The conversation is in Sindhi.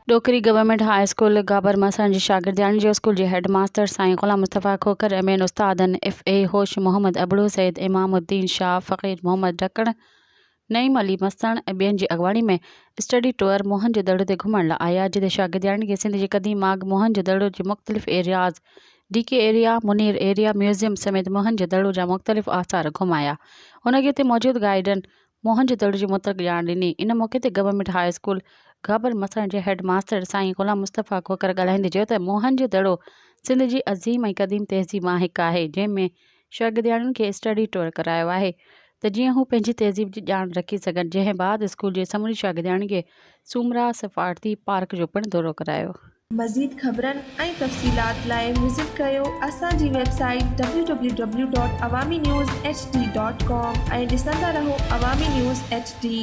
Dokri government high school Gabar Masan جي شاگردياڻين جو اسڪول جي هيڊ ماستر سائين غلام مصطفيٰ کوکر ۽ ٻين استادن ايف اي هوش محمد ابڙو، سيد امام الدين شاهه، فقير محمد ڍڪڻ، نعيم علي مسڻ ۽ ٻين جي اڳواڻي ۾ اسٽڊي ٽوئر موهن جو دڙو تي گهمڻ لاء آيا جتي شاگردياڻين کي سنڌ جي قديم ماڳ موهن جو دڙو جي مختلف areas D K area, Munir area, museum سميت موهن جو دڙو جا مختلف آثار گهمايا. هن کي اتي موجود گائيڊن موهن جو دڙو جي متعلق ڄاڻ ڏني. ان موقعي تي گورنمينٽ هاء اسڪول گابر مسڻ جي هيڊ ماستر سائين غلام مصطفيٰ کوکر ڳالهائيندي چيو ته موهن جو دڙو سنڌ جي عظيم ۽ قديم تهذيب مان هڪ آهي جنهن ۾ شاگردياڻين کي اسٽڊي ٽوئر ڪرايو آهي ته جيئن هو پنهنجي تهذيب جي ڄاڻ رکي سگهن جنهن بعد اسڪول جي سموري شاگردياڻين کي سومرا سفارتي پارڪ جو پڻ دورو ڪرايو. مزيد خبرن ۽ تفصيلات لاء وزٽ ڪريو اسان جي website W W W dot Awami news H D dot com ۽ ڏسندا رهو عوامي نيوز ايڇ ڊي.